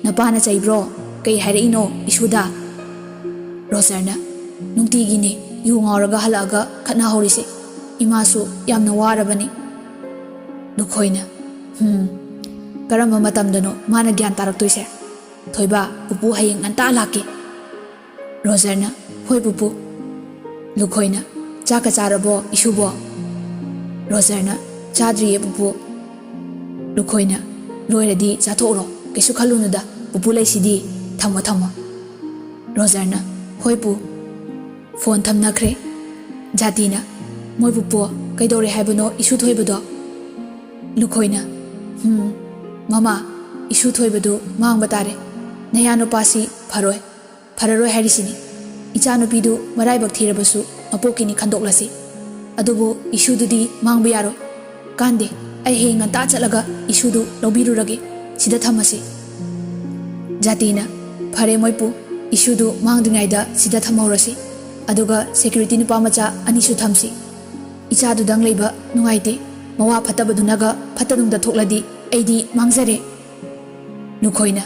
ꯅꯄꯥꯅ ꯆꯩꯕ꯭ꯔꯣ? ꯀꯩ ꯍꯥꯏꯔꯛꯏꯅꯣ ꯏꯁꯨꯗ?" ꯔꯣꯖꯔꯅ, "ꯅꯨꯡꯇꯤꯒꯤꯅꯦ ꯌꯨ ꯉꯥꯎꯔꯒ ꯍꯜꯂꯛꯑꯒ ꯈꯠꯅꯍꯧꯔꯤꯁꯦ꯫ ꯏꯃꯥꯁꯨ ꯌꯥꯝꯅ ꯋꯥꯔꯕꯅꯤ꯫" ꯂꯨꯈꯣꯏꯅ, "ꯍꯨꯝ, ꯀꯔꯝꯕ ꯃꯇꯝꯗꯅꯣ ꯃꯥꯅ ꯒ꯭ꯌꯥꯟ ꯇꯥꯔꯛꯇꯣꯏꯁꯦ? ꯊꯣꯏꯕ, ꯄꯨꯄꯨ ꯍꯌꯦꯡ ꯉꯟꯇꯥ ꯂꯥꯛꯀꯦ꯫" ꯔꯣꯖꯔꯅ, "ꯍꯣꯏ ꯄꯨꯄꯨ꯫" ꯂꯨꯈꯣꯏꯅ, "ꯆꯥꯛꯀ ꯆꯥꯔꯕꯣ ꯏꯁꯨꯕꯣ?" ꯔꯣꯖꯔꯅ, "ꯆꯥꯗ꯭ꯔꯤꯌꯦ ꯄꯨꯄꯨ꯫" ꯂꯨꯈꯣꯏꯅ, "ꯂꯣꯏꯔꯗꯤ ꯆꯥꯊꯣꯛꯎꯔꯣ, ꯀꯩꯁꯨ ꯈꯜꯂꯨꯅꯨꯗ, ꯄꯨꯄꯨ ꯂꯩꯁꯤꯗꯤ꯫ ꯊꯝꯃꯣ, ꯊꯝꯃꯣ꯫" ꯔꯣꯖꯔꯅ, "ꯍꯣꯏ ꯄꯨ꯫" ꯐꯣꯟ ꯊꯝꯅꯈ꯭ꯔꯦ꯫ ꯖꯥꯇꯤꯅ, "ꯃꯣꯏ ꯄꯨꯄꯨ, ꯀꯩꯗꯧꯔꯦ ꯍꯥꯏꯕꯅꯣ ꯏꯁꯨ ꯊꯣꯏꯕꯗꯣ?" ꯂꯨꯈꯣꯏꯅ, "ꯍꯨꯝ, ꯃꯃꯥ, ꯏꯁꯨ ꯊꯣꯏꯕꯗꯨ ꯃꯥꯡꯕ ꯇꯥꯔꯦ꯫ ꯅꯌꯥꯅꯨꯄꯥꯁꯤ ꯐꯔꯣꯏ, ꯐꯔꯔꯣꯏ ꯍꯥꯏꯔꯤꯁꯤꯅꯤ꯫ ꯏꯆꯥꯅꯨꯄꯤꯗꯨ ꯃꯔꯥꯏꯕꯛ ꯊꯤꯔꯕꯁꯨ ꯃꯄꯣꯛꯀꯤꯅꯤ ꯈꯟꯗꯣꯛꯂꯁꯤ꯫ ꯑꯗꯨꯕꯨ ꯏꯁꯨꯗꯨꯗꯤ ꯃꯥꯡꯕ ꯌꯥꯔꯣꯏ꯫ ꯀꯥꯟꯗꯦ, ꯑꯩ ꯍꯌꯦꯡ ꯉꯟꯇꯥ ꯆꯠꯂꯒ ꯏꯁꯨꯗꯨ ꯂꯧꯕꯤꯔꯨꯔꯒꯦ꯫ ꯁꯤꯗ ꯊꯝꯃꯁꯤ꯫" ꯖꯥꯇꯤꯅ, "ꯐꯔꯦ ꯃꯣꯏꯄꯨ, ꯏꯁꯨꯗꯨ ꯃꯥꯡꯗ꯭ꯔꯤꯉꯩꯗ ꯁꯤꯗ ꯊꯝꯍꯧꯔꯁꯤ꯫ ꯑꯗꯨꯒ ꯁꯦꯀ꯭ꯌꯨꯔꯤꯇꯤ ꯅꯨꯄꯥ ꯃꯆꯥ ꯑꯅꯤꯁꯨ ꯊꯝꯁꯤ꯫ ꯏꯆꯥꯗꯨꯗꯪ ꯂꯩꯕ ꯅꯨꯡꯉꯥꯏꯇꯦ꯫ ꯃꯋꯥ ꯐꯠꯇꯕꯗꯨꯅꯒ ꯐꯠꯇ ꯅꯨꯡꯗ ꯊꯣꯛꯂꯗꯤ ꯑꯩꯗꯤ ꯃꯥꯡꯖꯔꯦ꯫" ꯂꯨꯈꯣꯏꯅ,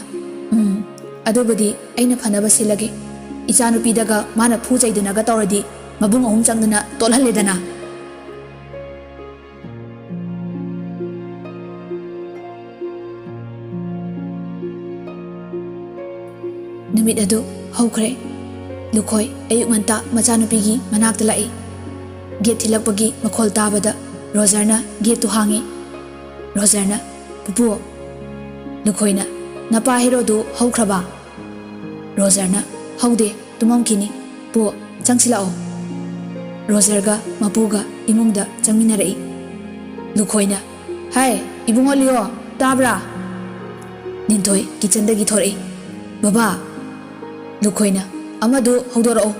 "ꯎꯝ, ꯑꯗꯨꯕꯨꯗꯤ ꯑꯩꯅ ꯐꯅꯕ ꯁꯤꯜꯂꯒꯦ꯫ ꯏꯆꯥꯅꯨꯄꯤꯗꯒ ꯃꯥꯅ ꯐꯨ ꯆꯩꯗꯅꯒ ꯇꯧꯔꯗꯤ ꯃꯕꯨꯡ ꯑꯍꯨꯝ ꯆꯪꯗꯅ ꯇꯣꯠꯍꯜꯂꯦꯗꯅ꯫" ꯅꯨꯃꯤꯠ ꯑꯗꯨ ꯍꯧꯈ꯭ꯔꯦ꯫ ꯂꯨꯈꯣꯏ ꯑꯌꯨꯛ ꯉꯟꯇꯥ ꯃꯆꯥꯅꯨꯄꯤꯒꯤ ꯃꯅꯥꯛꯇ ꯂꯥꯛꯏ꯫ ꯒꯦꯠ ꯊꯤꯜꯂꯛꯄꯒꯤ ꯃꯈꯣꯜ ꯇꯥꯕꯗ ꯔꯣꯖꯔꯅ ꯒꯦꯠꯇꯨ ꯍꯥꯡꯉꯤ꯫ ꯔꯣꯖꯔꯅ, "ꯄꯨꯄꯨ!" ꯂꯨꯈꯣꯏꯅ, "ꯅꯄꯥ ꯍꯦꯔꯣꯗꯨ ꯍꯧꯈ꯭ꯔꯕ?" ꯔꯣꯖꯔꯅ, "ꯍꯧꯗꯦ, ꯇꯨꯝꯃꯝꯈꯤꯅꯤ꯫ ꯄꯨ, ꯆꯪꯁꯤꯜꯂꯛꯑꯣ꯫" ꯔꯣꯖꯔꯒ ꯃꯄꯨꯒ ꯏꯃꯨꯡꯗ ꯆꯪꯃꯤꯟꯅꯔꯛꯏ꯫ ꯂꯨꯈꯣꯏꯅ, "ꯍꯥꯏ, ꯏꯕꯨꯡꯉꯣ ꯂꯤꯌꯣ, ꯇꯥꯕ꯭ꯔꯥ?" ꯂꯤꯟꯊꯣꯏ ꯀꯤꯆꯟꯗꯒꯤ ꯊꯣꯔꯛꯏ꯫ "ꯕꯕꯥ!" ꯂꯨꯈꯣꯏꯅ, "ꯑꯃꯗꯨ ꯍꯧꯗꯣꯔꯛꯑꯣ꯫"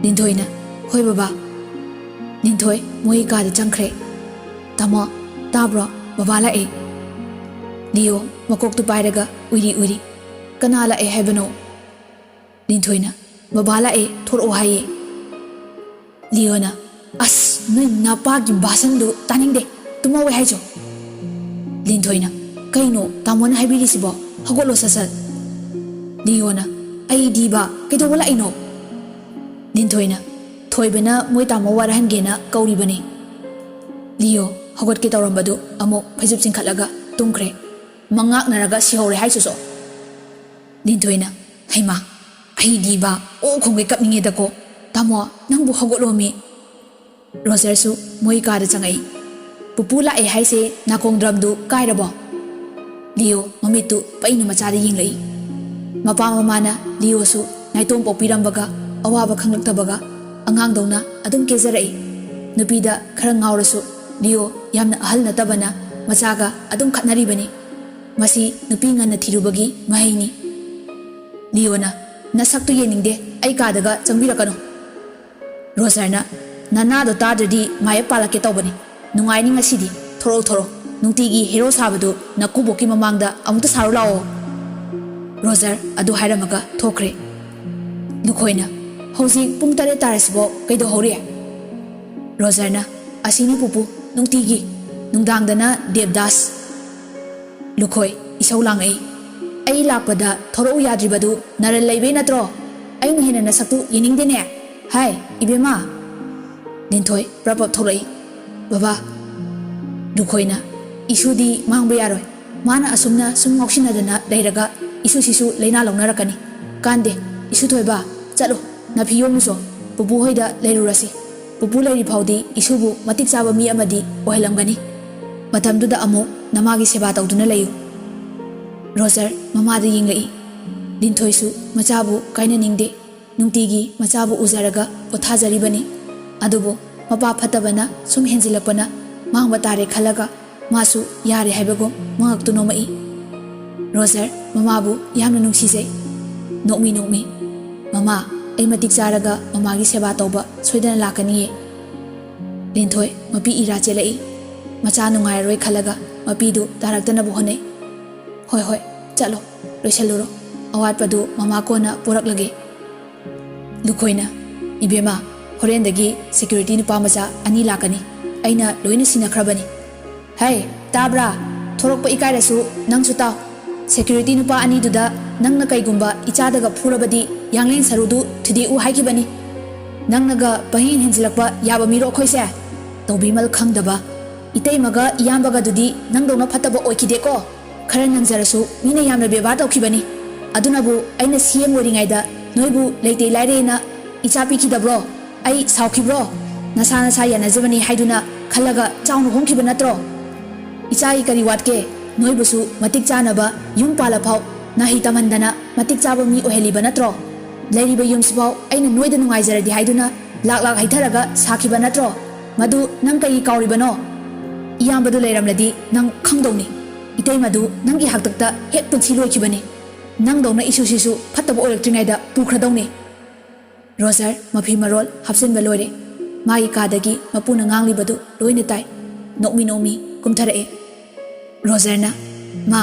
ꯂꯤꯟꯊꯣꯏꯅ, "ꯍꯣꯏ ꯕꯕꯥ꯫" ꯂꯤꯟꯊꯣꯏ ꯃꯣꯏ ꯀꯥꯗ ꯆꯪꯈ꯭ꯔꯦ꯫ "ꯇꯥꯃꯣ, ꯇꯥꯕ꯭ꯔꯣ? ꯕꯕꯥ ꯂꯥꯛꯑꯦ꯫" ꯂꯤꯌꯣ ꯃꯀꯣꯛꯇꯨ ꯄꯥꯏꯔꯒ ꯎꯏꯔꯤ ꯎꯏꯔꯤ꯫ "ꯀꯅꯥ ꯂꯥꯛꯑꯦ ꯍꯥꯏꯕꯅꯣ?" ꯂꯤꯟꯊꯣꯏꯅ, "ꯕꯕꯥ ꯂꯥꯛꯑꯦ, ꯊꯣꯔꯛꯑꯣ ꯍꯥꯏꯌꯦ꯫" ꯂꯤꯌꯣꯅ, "ꯑꯁ, ꯅꯣꯏ ꯅꯄꯥꯒꯤ ꯚꯥꯁꯟꯗꯨ ꯇꯥꯅꯤꯡꯗꯦ, ꯇꯨꯝꯍꯧꯋꯦ ꯍꯥꯏꯁꯨ꯫" ꯂꯤꯟꯊꯣꯏꯅ, "ꯀꯩꯅꯣ ꯇꯥꯃꯣꯅ ꯍꯥꯏꯕꯤꯔꯤꯁꯤꯕꯣ? ꯍꯧꯒꯠꯂꯣ ꯁꯠ ꯁꯠ꯫" ꯂꯤꯌꯣꯅ, "ꯑꯩꯗꯤꯕ ꯀꯩꯗꯧꯕ ꯂꯥꯛꯏꯅꯣ?" ꯂꯤꯟꯊꯣꯏꯅ, "ꯊꯣꯏꯕꯅ ꯃꯣꯏ ꯇꯥꯃꯣ ꯋꯥꯔꯍꯟꯒꯦꯅ ꯀꯧꯔꯤꯕꯅꯤ꯫" ꯂꯤꯌꯣ ꯍꯧꯒꯠꯀꯦ ꯇꯧꯔꯝꯕꯗꯨ ꯑꯃꯨꯛ ꯐꯩꯖꯨꯞ ꯆꯤꯡꯈꯠꯂꯒ ꯇꯨꯝꯈ꯭ꯔꯦ꯫ "ꯃꯉꯥꯛꯅꯔꯒ ꯁꯤꯍꯧꯔꯦ ꯍꯥꯏꯁꯨꯁꯣ꯫" ꯂꯤꯟꯊꯣꯏꯅ, "ꯍꯩꯃꯥ, ꯑꯩꯗꯤꯕ ꯑꯣꯛ ꯈꯣꯡꯒꯩ ꯀꯞꯅꯤꯡꯉꯦꯗꯀꯣ꯫ ꯇꯥꯃꯣ, ꯅꯪꯕꯨ ꯍꯧꯒꯠꯂꯣꯃꯤ꯫" ꯔꯣꯖꯔꯁꯨ ꯃꯣꯏ ꯀꯥꯗ ꯆꯪꯉꯛꯏ꯫ "ꯄꯨꯄꯨ ꯂꯥꯛꯑꯦ ꯍꯥꯏꯁꯦ ꯅꯥꯀꯣꯡ ꯗ꯭ꯔꯝꯗꯨ ꯀꯥꯏꯔꯕꯣ?" ꯂꯤꯌꯣ ꯃꯃꯤꯠꯇꯨ ꯄꯩꯅ ꯃꯆꯥꯗ ꯌꯦꯡꯂꯛꯏ꯫ ꯃꯄꯥ ꯃꯃꯥꯅ ꯂꯤꯌꯣꯁꯨ ꯅꯥꯏꯇꯣꯝ ꯄꯣꯛꯄꯤꯔꯝꯕꯒ ꯑꯋꯥꯕ ꯈꯪꯂꯛꯇꯕꯒ ꯑꯉꯥꯡꯗꯧꯅ ꯑꯗꯨꯝ ꯀꯦꯖꯔꯛꯏ꯫ ꯅꯨꯄꯤꯗ ꯈꯔ ꯉꯥꯎꯔꯁꯨ ꯂꯤꯌꯣ ꯌꯥꯝꯅ ꯑꯍꯜ ꯅꯠꯇꯕꯅ ꯃꯆꯥꯒ ꯑꯗꯨꯝ ꯈꯠꯅꯔꯤꯕꯅꯤ꯫ ꯃꯁꯤ ꯅꯨꯄꯤ ꯉꯟꯅ ꯊꯤꯔꯨꯕꯒꯤ ꯃꯍꯩꯅꯤ꯫ ꯂꯤꯌꯣꯅ, "ꯅꯁꯛꯇꯨ ꯌꯦꯡꯅꯤꯡꯗꯦ, ꯑꯩ ꯀꯥꯗꯒ ꯆꯪꯕꯤꯔꯛꯀꯅꯨ꯫" ꯔꯣꯖꯔꯅ, "ꯅꯅꯥꯗꯣ ꯇꯥꯗ꯭ꯔꯗꯤ ꯃꯥꯌꯦꯞ ꯄꯥꯜꯂꯛꯀꯦ ꯇꯧꯕꯅꯤ꯫ ꯅꯨꯡꯉꯥꯏꯅꯤ ꯉꯁꯤꯗꯤ꯫ ꯊꯣꯔꯛꯑꯣ, ꯊꯣꯔꯛꯑꯣ꯫ ꯅꯨꯡꯇꯤꯒꯤ ꯍꯦꯔꯣ ꯁꯥꯕꯗꯨ ꯅꯀꯨꯕꯣꯛꯀꯤ ꯃꯃꯥꯡꯗ ꯑꯃꯨꯛꯇ ꯁꯥꯔꯨ ꯂꯥꯛꯑꯣ꯫" ꯔꯣꯖꯔ ꯑꯗꯨ ꯍꯥꯏꯔꯝꯃꯒ ꯊꯣꯛꯈ꯭ꯔꯦ꯫ ꯂꯨꯈꯣꯏꯅ, "ꯍꯧꯖꯤꯛ ꯄꯨꯡ ꯇꯔꯦꯠ ꯇꯥꯔꯁꯤꯕꯣ ꯀꯩꯗꯧꯍꯧꯔꯤ?" ꯔꯣꯖꯔꯅ, "ꯑꯁꯤꯅꯤ ꯄꯨꯄꯨ, ꯅꯨꯡꯇꯤꯒꯤ꯫ ꯅꯨꯡꯗꯥꯡꯗꯅ ꯗꯦꯕꯗꯥꯁ꯫" ꯂꯨꯈꯣꯏ ꯏꯁꯧ ꯂꯥꯡꯉꯛꯏ꯫ "ꯑꯩ ꯂꯥꯛꯄꯗ ꯊꯣꯔꯛꯎ ꯌꯥꯗ꯭ꯔꯤꯕꯗꯨ ꯅꯔꯟ ꯂꯩꯕꯩ ꯅꯠꯇ꯭ꯔꯣ? ꯑꯩꯅ ꯍꯦꯟꯅ ꯅꯁꯛꯇꯨ ꯌꯦꯡꯅꯤꯡꯗꯦꯅꯦ꯫ ꯍꯥꯏ, ꯏꯕꯦꯝꯃ!" ꯂꯤꯟꯊꯣꯏ ꯄ꯭ꯔꯞ ꯄ꯭ꯔꯞ ꯊꯣꯛꯂꯛꯏ꯫ "ꯕꯕꯥ!" ꯂꯨꯈꯣꯏꯅ, "ꯏꯁꯨꯗꯤ ꯃꯥꯡꯕ ꯌꯥꯔꯣꯏ꯫ ꯃꯥꯅ ꯑꯁꯨꯝꯅ ꯁꯨꯝ ꯉꯥꯎꯁꯤꯟꯅꯗꯅ ꯂꯩꯔꯒ ꯏꯁꯨꯁꯤꯁꯨ ꯂꯩꯅꯥ ꯂꯧꯅꯔꯛꯀꯅꯤ꯫ ꯀꯥꯟꯗꯦ, ꯏꯁꯨ ꯊꯣꯏꯕ, ꯆꯠꯂꯣ, ꯅꯐꯤ ꯌꯣꯝꯃꯨꯆꯣ꯫ ꯄꯨꯄꯨ ꯍꯣꯏꯗ ꯂꯩꯔꯨꯔꯁꯤ꯫ ꯄꯨꯄꯨ ꯂꯩꯔꯤ ꯐꯥꯎꯗꯤ ꯏꯁꯨꯕꯨ ꯃꯇꯤꯛ ꯆꯥꯕ ꯃꯤ ꯑꯃꯗꯤ ꯑꯣꯏꯍꯜꯂꯝꯒꯅꯤ꯫ ꯃꯇꯝꯗꯨꯗ ꯑꯃꯨꯛ ꯅꯃꯥꯒꯤ ꯁꯦꯕꯥ ꯇꯧꯗꯨꯅ ꯂꯩꯌꯨ꯫ ꯔꯣꯖꯔ ꯃꯃꯥꯗ ꯌꯦꯡꯂꯛꯏ꯫ ꯂꯤꯟꯊꯣꯏꯁꯨ ꯃꯆꯥꯕꯨ ꯀꯥꯏꯅꯅꯤꯡꯗꯦ꯫ ꯅꯨꯡꯇꯤꯒꯤ ꯃꯆꯥꯕꯨ ꯎꯖꯔꯒ ꯄꯣꯊꯥꯖꯔꯤꯕꯅꯤ꯫ ꯑꯗꯨꯕꯨ ꯃꯄꯥ ꯐꯠꯇꯕꯅ ꯁꯨꯝ ꯍꯦꯟꯖꯤꯜꯂꯛꯄꯅ ꯃꯥꯡꯕ ꯇꯥꯔꯦ ꯈꯜꯂꯒ ꯃꯥꯁꯨ ꯌꯥꯔꯦ ꯍꯥꯏꯕꯒꯨꯝ ꯃꯉꯛꯇꯨ ꯅꯣꯝꯃꯛꯏ꯫ ꯔꯣꯖꯔ ꯃꯃꯥꯕꯨ ꯌꯥꯝꯅ ꯅꯨꯡꯁꯤꯖꯩ꯫ ꯅꯣꯛꯃꯤ ꯅꯣꯛꯃꯤ, "ꯃꯃꯥ, ꯑꯩ ꯃꯇꯤꯛ ꯆꯥꯔꯒ ꯃꯃꯥꯒꯤ ꯁꯦꯕꯥ ꯇꯧꯕ ꯁꯣꯏꯗꯅ ꯂꯥꯛꯀꯅꯤꯌꯦ꯫" ꯂꯤꯟꯊꯣꯏ ꯃꯄꯤ ꯏꯔꯥ ꯆꯦꯜꯂꯛꯏ꯫ ꯃꯆꯥ ꯅꯨꯡꯉꯥꯏꯔꯔꯣꯏ ꯈꯜꯂꯒ ꯃꯄꯤꯗꯨ ꯇꯥꯔꯛꯇꯅꯕ ꯍꯣꯠꯅꯩ꯫ "ꯍꯣꯏ ꯍꯣꯏ, ꯆꯠꯂꯣ, ꯂꯣꯏꯁꯜꯂꯨꯔꯣ꯫ ꯑꯋꯥꯠꯄꯗꯨ ꯃꯃꯥ ꯀꯣꯟꯅ ꯄꯨꯔꯛꯂꯒꯦ꯫" ꯂꯨꯈꯣꯏꯅ, "ꯏꯕꯦꯝꯃ, ꯍꯣꯔꯦꯟꯗꯒꯤ ꯁꯦꯀ꯭ꯌꯨꯔꯤꯇꯤ ꯅꯨꯄꯥ ꯃꯆꯥ ꯑꯅꯤ ꯂꯥꯛꯀꯅꯤ꯫ ꯑꯩꯅ ꯂꯣꯏꯅ ꯁꯤꯟꯅꯈ꯭ꯔꯕꯅꯤ꯫" "ꯍꯩ, ꯇꯥꯕ꯭ꯔꯥ? ꯊꯣꯔꯛꯄ ꯏꯀꯥꯏꯔꯁꯨ ꯅꯪꯁꯨ ꯇꯥꯎ꯫ ꯁꯦꯀ꯭ꯌꯨꯔꯤꯇꯤ ꯅꯨꯄꯥ ꯑꯅꯤꯗꯨꯗ ꯅꯪꯅ ꯀꯩꯒꯨꯝꯕ ꯏꯆꯥꯗꯒ ꯐꯨꯔꯕꯗꯤ ꯌꯥꯡꯂꯦꯟ ꯁꯔꯨꯗꯨ ꯊꯨꯗꯦꯛꯎ ꯍꯥꯏꯈꯤꯕꯅꯤ꯫ ꯅꯪꯅꯒ ꯄꯪꯍꯦꯟ ꯍꯦꯟꯖꯤꯜꯂꯛꯄ ꯌꯥꯕ ꯃꯤꯔꯣ ꯑꯩꯈꯣꯏꯁꯦ? ꯇꯧꯕꯤꯃꯜ ꯈꯪꯗꯕ꯫ ꯏꯇꯩꯃꯒ ꯏꯌꯥꯝꯕꯒꯗꯨꯗꯤ ꯅꯪꯗꯧꯅ ꯐꯠꯇꯕ ꯑꯣꯏꯈꯤꯗꯦꯀꯣ꯫ ꯈꯔ ꯅꯪꯖꯔꯁꯨ ꯃꯤꯅ ꯌꯥꯝꯅ ꯕꯦꯕꯥꯔ ꯇꯧꯈꯤꯕꯅꯤ꯫ ꯑꯗꯨꯅꯕꯨ ꯑꯩꯅ ꯁꯤ ꯑꯦꯝ ꯑꯣꯏꯔꯤꯉꯩꯗ ꯅꯣꯏꯕꯨ ꯂꯩꯇꯦ ꯂꯥꯏꯔꯦꯅ ꯏꯆꯥ ꯄꯤꯈꯤꯗꯕ꯭ꯔꯣ? ꯑꯩ ꯁꯥꯎꯈꯤꯕ꯭ꯔꯣ? ꯅꯁꯥ ꯅꯁꯥ ꯌꯥꯅꯖꯕꯅꯤ ꯍꯥꯏꯗꯨꯅ ꯈꯜꯂꯒ ꯆꯥꯎꯅ ꯍꯣꯡꯈꯤꯕ ꯅꯠꯇ꯭ꯔꯣ? ꯏꯆꯥꯒꯤ ꯀꯔꯤ ꯋꯥꯠꯀꯦ? ꯅꯣꯏꯕꯨꯁꯨ ꯃꯇꯤꯛ ꯆꯥꯅꯕ ꯌꯨꯝ ꯄꯥꯜꯂꯐꯥꯎ ꯅꯥꯍꯩ ꯇꯝꯍꯟꯗꯅ ꯃꯇꯤꯛ ꯆꯥꯕ ꯃꯤ ꯑꯣꯏꯍꯜꯂꯤꯕ ꯅꯠꯇ꯭ꯔꯣ? ꯂꯩꯔꯤꯕ ꯌꯨꯝꯁꯤꯐꯥꯎ ꯑꯩꯅ ꯅꯣꯏꯗ ꯅꯨꯡꯉꯥꯏꯖꯔꯗꯤ ꯍꯥꯏꯗꯨꯅ ꯂꯥꯛ ꯂꯥꯛ ꯍꯩꯊꯔꯒ ꯁꯥꯈꯤꯕ ꯅꯠꯇ꯭ꯔꯣ? ꯃꯗꯨ ꯅꯪ ꯀꯩꯒꯤ ꯀꯥꯎꯔꯤꯕꯅꯣ? ꯏꯌꯥꯝꯕꯗꯨ ꯂꯩꯔꯝꯂꯗꯤ ꯅꯪ ꯈꯪꯗꯧꯅꯤ꯫ ꯏꯇꯩꯃꯗꯨ ꯅꯪꯒꯤ ꯍꯥꯛꯇꯛꯇ ꯍꯦꯛ ꯄꯨꯟꯁꯤ ꯂꯣꯏꯈꯤꯕꯅꯤ꯫ ꯅꯪꯗꯧꯅ ꯏꯁꯨꯁꯤꯁꯨ ꯐꯠꯇꯕ ꯑꯣꯏꯔꯛꯇ꯭ꯔꯤꯉꯩꯗ ꯄꯨꯈ꯭ꯔꯗꯧꯅꯤ꯫" ꯔꯣꯖꯔ ꯃꯐꯤ ꯃꯔꯣꯜ ꯍꯥꯞꯆꯤꯟꯕ ꯂꯣꯏꯔꯦ꯫ ꯃꯥꯒꯤ ꯀꯥꯗꯒꯤ ꯃꯄꯨꯅ ꯉꯥꯡꯂꯤꯕꯗꯨ ꯂꯣꯏꯅ ꯇꯥꯏ꯫ ꯅꯣꯛꯃꯤ ꯅꯣꯛꯃꯤ ꯀꯨꯝꯊꯔꯛꯑꯦ꯫ ꯔꯣꯖꯔꯅ, "ꯃꯥ,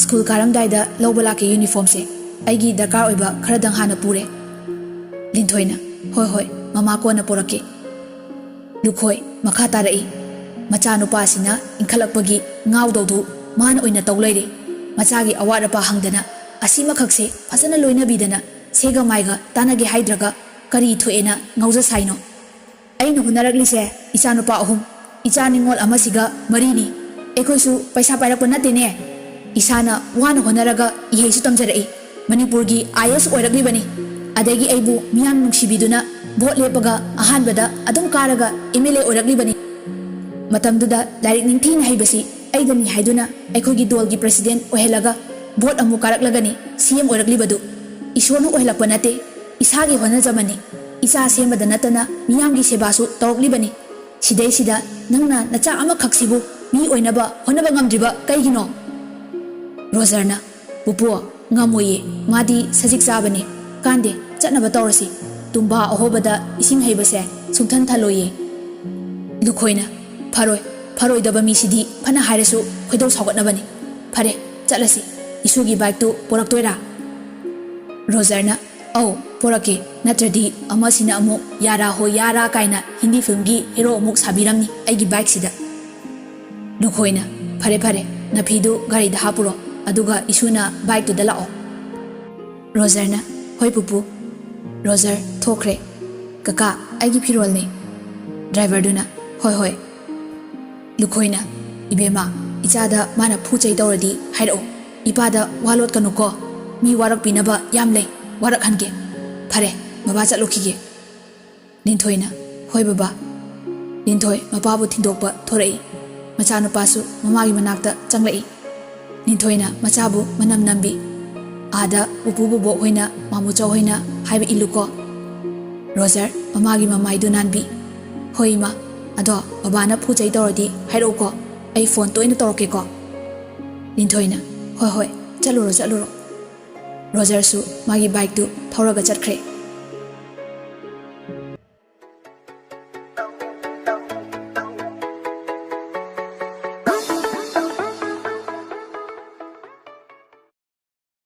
ꯁ꯭ꯀꯨꯜ ꯀꯥꯔꯝꯗꯥꯏꯗ ꯂꯧꯕ ꯂꯥꯛꯀꯦ ꯌꯨꯅꯤꯐꯣꯔꯝꯁꯦ꯫ ꯑꯩꯒꯤ ꯗꯔꯀꯥꯔ ꯑꯣꯏꯕ ꯈꯔꯗꯪ ꯍꯥꯟꯅ ꯄꯨꯔꯦ꯫" ꯂꯤꯟꯊꯣꯏꯅ, "ꯍꯣꯏ ꯍꯣꯏ, ꯃꯃꯥ ꯀꯣꯟꯅ ꯄꯨꯔꯛꯀꯦ꯫" ꯂꯨꯈꯣꯏ ꯃꯈꯥ ꯇꯥꯔꯛꯏ꯫ ꯃꯆꯥꯅꯨꯄꯥꯁꯤꯅ ꯏꯟꯈꯠꯂꯛꯄꯒꯤ ꯉꯥꯎꯗꯧꯗꯨ ꯃꯥꯅ ꯑꯣꯏꯅ ꯇꯧ ꯂꯩꯔꯦ꯫ ꯃꯆꯥꯒꯤ ꯑꯋꯥꯠ ꯑꯄꯥ ꯍꯪꯗꯅ, ꯑꯁꯤꯃꯈꯛꯁꯦ ꯐꯖꯅ ꯂꯣꯏꯅꯕꯤꯗꯅ, ꯁꯦꯒ ꯃꯥꯏꯒ ꯇꯥꯟꯅꯒꯦ ꯍꯥꯏꯗ꯭ꯔꯒ ꯀꯔꯤ ꯊꯣꯛꯑꯦꯅ ꯉꯥꯎꯖ ꯁꯥꯏꯅꯣ? ꯑꯩꯅ ꯍꯣꯠꯅꯔꯛꯂꯤꯁꯦ ꯏꯆꯥꯅꯨꯄꯥ ꯑꯍꯨꯝ, ꯏꯆꯥ ꯅꯤꯉꯣꯜ ꯑꯃꯁꯤꯒ ꯃꯔꯤꯅꯤ꯫ ꯑꯩꯈꯣꯏꯁꯨ ꯄꯩꯁꯥ ꯄꯥꯏꯔꯛꯄ ꯅꯠꯇꯦꯅꯦ꯫ ꯏꯁꯥꯅ ꯋꯥꯅ ꯍꯣꯠꯅꯔꯒ ꯏꯍꯩꯁꯨ ꯇꯝꯖꯔꯛꯏ꯫ ꯃꯅꯤꯄꯨꯔꯒꯤ ꯑꯥꯏ ꯑꯦꯁ ꯑꯣꯏꯔꯛꯂꯤꯕꯅꯤ꯫ ꯑꯗꯒꯤ ꯑꯩꯕꯨ ꯃꯤꯌꯥꯝ ꯅꯨꯡꯁꯤꯕꯤꯗꯨꯅ ꯚꯣꯠ ꯂꯦꯞꯄꯒ ꯑꯍꯥꯟꯕꯗ ꯑꯗꯨꯝ ꯀꯥꯔꯒ ꯑꯦꯝ ꯑꯦꯜ ꯑꯦ ꯑꯣꯏꯔꯛꯂꯤꯕꯅꯤ꯫ ꯃꯇꯝꯗꯨꯗ ꯂꯥꯏꯔꯤꯛ ꯅꯤꯡꯊꯤꯅ ꯍꯩꯕꯁꯤ ꯑꯩꯗꯅꯤ ꯍꯥꯏꯗꯨꯅ ꯑꯩꯈꯣꯏꯒꯤ ꯗꯣꯜꯒꯤ ꯄ꯭ꯔꯁꯤꯗꯦꯟ ꯑꯣꯏꯍꯜꯂꯒ ꯚꯣꯠ ꯑꯃꯨꯛ ꯀꯥꯔꯛꯂꯒꯅꯤ ꯁꯤ ꯑꯦꯝ ꯑꯣꯏꯔꯛꯂꯤꯕꯗꯨ꯫ ꯏꯁꯣꯔꯅ ꯑꯣꯏꯍꯜꯂꯛꯄ ꯅꯠꯇꯦ, ꯏꯁꯥꯒꯤ ꯍꯣꯠꯅꯖꯃꯅꯤ꯫ ꯏꯆꯥ ꯁꯦꯝꯕꯗ ꯅꯠꯇꯅ ꯃꯤꯌꯥꯝꯒꯤ ꯁꯦꯕꯥꯁꯨ ꯇꯧꯔꯛꯂꯤꯕꯅꯤ꯫ ꯁꯤꯗꯩꯁꯤꯗ ꯅꯪꯅ ꯅꯆꯥ ꯑꯃꯈꯛꯁꯤꯕꯨ ꯃꯤ ꯑꯣꯏꯅꯕ ꯍꯣꯠꯅꯕ ꯉꯝꯗ꯭ꯔꯤꯕ ꯀꯩꯒꯤꯅꯣ? ꯔꯣꯖꯔꯅ, "ꯄꯨꯄꯨ, ꯉꯝꯃꯣꯏꯌꯦ, ꯃꯥꯗꯤ ꯁꯖꯤꯛ ꯆꯥꯕꯅꯦ, ꯀꯥꯟꯗꯦ, ꯆꯠꯅꯕ ꯇꯧꯔꯁꯤ꯫ ꯇꯨꯝꯕꯥ ꯑꯍꯣꯕꯗ ꯏꯁꯤꯡ ꯍꯩꯕꯁꯦ ꯁꯨꯡꯊꯟ ꯊꯜꯂꯣꯏꯌꯦ꯫" ꯂꯨꯈꯣꯏꯅ, "ꯐꯔꯣꯏ, ꯐꯔꯣꯏꯗꯕ ꯃꯤꯁꯤꯗꯤ ꯐꯅ ꯍꯥꯏꯔꯁꯨ ꯈꯣꯏꯗꯧ ꯁꯥꯎꯒꯠꯅꯕꯅꯤ꯫ ꯐꯔꯦ, ꯆꯠꯂꯁꯤ꯫ ꯏꯁꯨꯒꯤ ꯕꯥꯏꯛꯇꯨ ꯄꯣꯔꯛꯇꯣꯏꯔꯥ?" ꯔꯣꯖꯔꯅ, "ꯑꯧ, ꯄꯣꯔꯛꯀꯦ, ꯅꯠꯇ꯭ꯔꯗꯤ ꯑꯃꯁꯤꯅ ꯑꯃꯨꯛ ꯌꯥꯔꯥ ꯍꯣ ꯌꯥꯔꯥ ꯀꯥꯏꯅ ꯍꯤꯟꯗꯤ ꯐꯤꯂꯝꯒꯤ ꯍꯦꯔꯣ ꯑꯃꯨꯛ ꯁꯥꯕꯤꯔꯝꯅꯤ ꯑꯩꯒꯤ ꯕꯥꯏꯛꯁꯤꯗ꯫" ꯂꯨꯈꯣꯏꯅ, "ꯐꯔꯦ ꯐꯔꯦ, ꯅꯐꯤꯗꯨ ꯒꯥꯔꯤꯗ ꯍꯥꯞꯄꯨꯔꯣ, ꯑꯗꯨꯒ ꯏꯁꯨꯅ ꯕꯥꯏꯛꯇꯨꯗ ꯂꯥꯛꯑꯣ꯫" ꯔꯣꯖꯔꯅ, "ꯍꯣꯏ ꯄꯨꯄꯨ꯫" ꯔꯣꯖꯔ ꯊꯣꯛꯈ꯭ꯔꯦ꯫ "ꯀꯀꯥ, ꯑꯩꯒꯤ ꯐꯤꯔꯣꯜꯅꯦ꯫" ꯗ꯭ꯔꯥꯏꯚꯔꯗꯨꯅ, "ꯍꯣꯏ ꯍꯣꯏ꯫" ꯂꯨꯈꯣꯏꯅ, "ꯏꯕꯦꯝꯃ, ꯏꯆꯥꯗ ꯃꯥꯅ ꯐꯨ ꯆꯩ ꯇꯧꯔꯗꯤ ꯍꯥꯏꯔꯛꯑꯣ꯫ ꯏꯄꯥꯗ ꯋꯥ ꯂꯣꯠꯀꯅꯨꯀꯣ꯫ ꯃꯤ ꯋꯥꯔꯛꯄꯤꯅꯕ ꯌꯥꯝ ꯂꯩ, ꯋꯥꯔꯛꯍꯟꯒꯦ꯫ ꯐꯔꯦ, ꯕꯕꯥ ꯆꯠꯂꯨꯈꯤꯒꯦ꯫" ꯂꯤꯟꯊꯣꯏꯅ, "ꯍꯣꯏ ꯕꯕꯥ꯫" ꯂꯤꯟꯊꯣꯏ ꯃꯄꯥꯕꯨ ꯊꯤꯟꯗꯣꯛꯄ ꯊꯣꯔꯛꯏ꯫ ꯃꯆꯥꯅꯨꯄꯥꯁꯨ ꯃꯃꯥꯒꯤ ꯃꯅꯥꯛꯇ ꯆꯪꯂꯛꯏ꯫ ꯂꯤꯟꯊꯣꯏꯅ ꯃꯆꯥꯕꯨ ꯃꯅꯝ ꯅꯝꯕꯤ꯫ ꯑꯥꯗ ꯄꯨꯄꯨ ꯕꯣꯕꯣꯛ ꯍꯣꯏꯅ, ꯃꯥꯃꯨꯆꯧ ꯍꯣꯏꯅ ꯍꯥꯏꯕ ꯏꯜꯂꯨꯀꯣ꯫ ꯔꯣꯖꯔ ꯃꯃꯥꯒꯤ ꯃꯃꯥꯏꯗꯨ ꯅꯥꯟꯕꯤ꯫ "ꯍꯣꯏ ꯏꯃꯥ, ꯑꯗꯣ ꯕꯕꯥꯅ ꯐꯨ ꯆꯩ ꯇꯧꯔꯗꯤ ꯍꯥꯏꯔꯛꯎꯀꯣ, ꯑꯩ ꯐꯣꯟ ꯇꯣꯏꯅ ꯇꯧꯔꯛꯀꯦꯀꯣ꯫" ꯂꯤꯟꯊꯣꯏꯅ, "ꯍꯣꯏ ꯍꯣꯏ, ꯆꯠꯂꯨꯔꯣ ꯆꯠꯂꯨꯔꯣ꯫" ꯔꯣꯖꯔꯁꯨ ꯃꯥꯒꯤ ꯕꯥꯏꯛꯇꯨ ꯊꯧꯔꯒ ꯆꯠꯈ꯭ꯔꯦ꯫